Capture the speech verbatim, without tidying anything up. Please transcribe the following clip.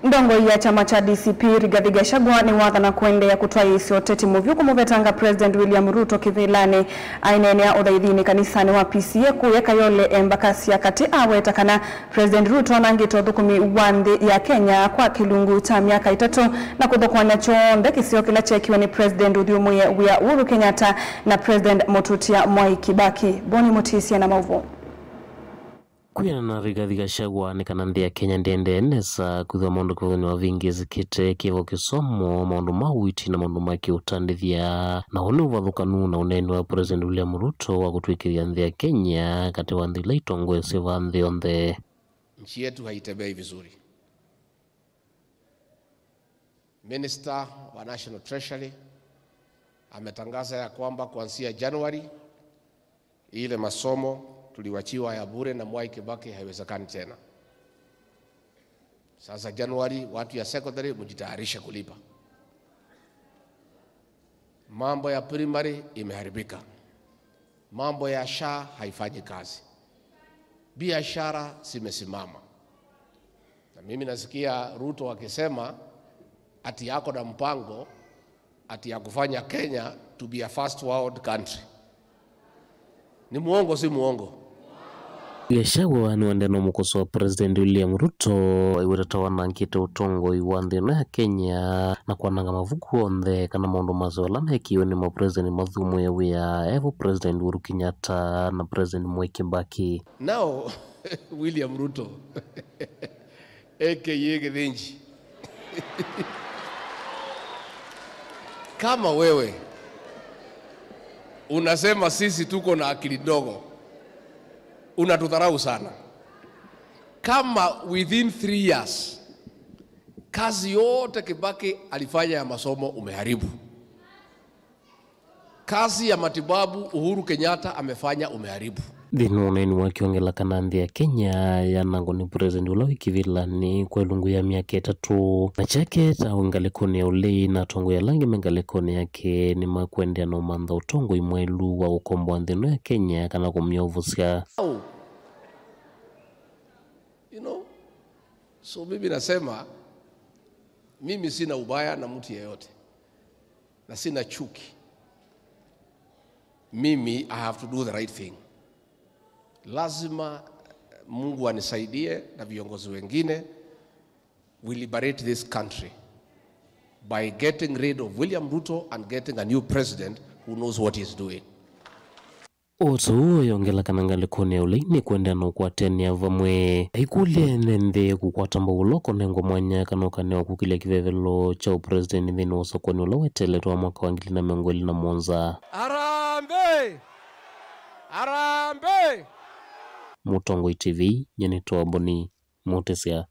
Ndongoi ya kyama kya D C P, Rigathi Gachagua, nĩwathana kũendeea kũtwaĩĩsya ũteti mũvyũ kũmũvetanga President William Ruto kĩvĩlanĩ. Aineenea ũthaithinĩ kanisanĩ wa P C E kũya Kayole, Embakasi ya Katĩ, aweta kana President Ruto anangĩte ũthũkũmi wa nthĩ ya Kenya kwa kĩlungu kya myaka ĩtatũ na kũthokoany'a kyonthe kĩseo kĩla kyekiwe nĩ President ũthyũmũĩe wĩa Uhuru Kenyatta na President mũtũtia Mwai Kibaki. Boni Mũtisia na maũvoo. Kwĩanana na Rigathi Gachagua, nĩ kana nthĩ ya Kenya ndĩendee nesa kwĩthĩwa maũndũ kĩvathũkany'o mavĩngĩĩsĩkĩte, kĩvo, kĩsomo, maũndũ ma ũiiti na maũndũ ma kĩũtandĩthya. Na ũũ nĩ ũvathũkanu na ũneeni wa President William Ruto wa kũtw'ĩkĩthya nthĩ ya Kenya katĩ wa nthĩ ila itongoesye vaa nthĩ yonthe. Nchi yetu haitembei vizuri. Minister wa National Treasury ametangaza ya kwamba kuanzia Januari, ile masomo tuliwachiwa ya bure na Mwai Kibaki haiwezekani tena. Sasa Januari, watu ya secondary mjitayarishe kulipa. Mambo ya primary imeharibika. Mambo ya SHA haifanyi kazi. Biashara zimesimama. Na mimi nasikia Ruto akisema ati ako na mpango ati ya kufanya Kenya to be a first world country. Ni muongo, si muongo? Gachagua nĩwaendee na mũkoso wa President William Ruto, aiweta ta wanangĩte ũtongoi wa nthĩ ĩno ya Kenya na kwananga mavuku onthe kana maũndũ maseo ala mekiwe nĩ ma President mathyũmũĩe wĩa, evo President Uhuru Kenyatta na President Mwai Kibaki. Now, William Ruto, A K A Githinji. Kama wewe unasema sisi tuko na akili ndogo, unatudharau sana. Kama within three years kazi yote Kibaki alifanya ya masomo umeharibu. Kazi ya matibabu Uhuru Kenyatta amefanya umeharibu. Nthĩnĩ wa ũneeni wake, ongela kana nthĩ ya Kenya yanangwa nĩ president ũla wĩ kĩvĩlanĩ kwa ĩlungu ya myaka ĩtatũ, na kyake ta wĩ ngalĩkonĩ ya ũlei na atongoi ala angĩ me ngalĩkonĩ yake nĩmakũendeea na ũmantha ũtongoi mwaĩlu wa ũkomboa nthĩ ĩno ya Kenya kana kũmyovosya. Au. You know? So mimi nasema, mimi sina ubaya na mtu yeyote. Na sina chuki. Mimi, I have to do the right thing. Lazima Mungu anisaidie na viongozi wengine, we liberate this country by getting rid of William Ruto and getting a new president who knows what he's doing. Ũtũu ũyongela kana ngalĩkonĩ ya ũlei nĩ kũendeea na ũkwatanĩa vamwe. Aikũlya ene nthĩ kũkwata mbau ũla ũkũnengwa mwanya kana ũkanĩwa kũkĩlya kĩvevelo kya ũpresident nthĩnĩ wa ũsakũani ũla weteeletwe wa mwaka wa ngili na mĩongo ĩlĩ na mũonza. Harambee! Harambee! Mũtongoi T V, nyie nĩtawa Boni Mũtĩsya.